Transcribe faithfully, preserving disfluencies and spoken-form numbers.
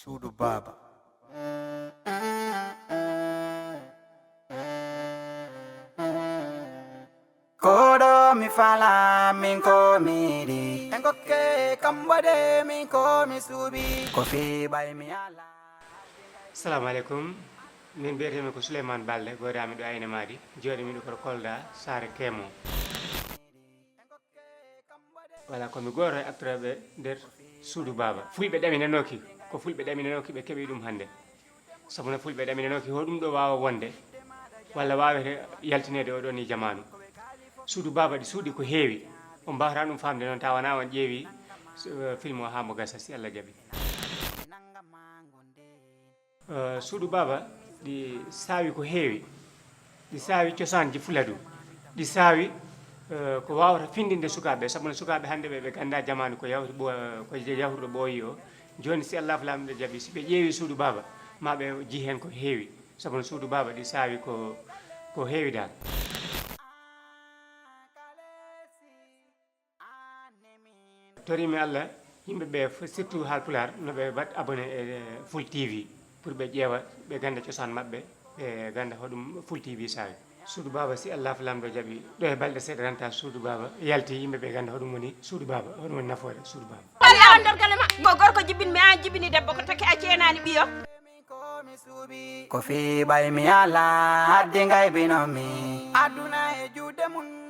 Suudu baaba. Koɗo mi fala min ko mi yiɗi. En gokke kam waɗe min ko mi suuɓi. Ko fi ɓay mi ala. Assalamu aleykum. Min mbiyetee-mi ko Souleymane Balde, goodaami ɗo Ayne Maadi, jooɗimi ɗo koto Kolda, Saare Keemo. Wala ko mi gooto e acteureɓe nder suudu baaba. Fulɓe ɗaminanooki, ko fulɓe ɗaminanooki ɓe keɓi ɗum hannde. Sabu no fulɓe ɗaminanooki ho ɗum ɗo waawa wonde, walla waawete yaltineede oo ɗoo nii jamaanu. Suudu baaba ɗi suuɗi ko heewi, on mbaawata ɗum faamde noon tawa wonaa on ƴeewi film o haa mo gasa si Allah jaɓi. Eh, suudu baaba ɗi saawi ko heewi, ɗi saawi cosaanji fula du, ɗi saawi eh, ko waawata findinde sukaaɓe, sabu no sukaaɓe hannde ɓe ɓe gannda jamaanu ko yawti ɓo- ko je- yahruɗo ɓooyi o. Jooni si Allah laamɗo jaɓi, si ɓe ƴeewi suudu baaba ma ɓe jii heen ko heewi, sabu no suudu baaba ɗi saawi ko ko heewi dal. Toriimi Allah, yimɓe ɓe fof, surtout haalpulaar, no ɓe mbaɗ abonné e Full T V pour ɓe ƴeewa, ɓe gannda cosaan maɓɓe, ɓe gannda hoɗum Full T V saawi. Suudu baaba, si Allah laamɗo jaɓi, ɗo e balɗe seeɗa tan tawa suudu baaba yalti, yimɓe ɓe gannda hoɗum woni suudu baaba, hoɗum woni nafoore suudu baaba. Walla an dorgale ma ko gorko jibinmi an jibini debbo ko taki a ceenani ɓiyo. Ko fi ɓay mi ala haddi ngay bino mi. Aduna e juuɗe mum.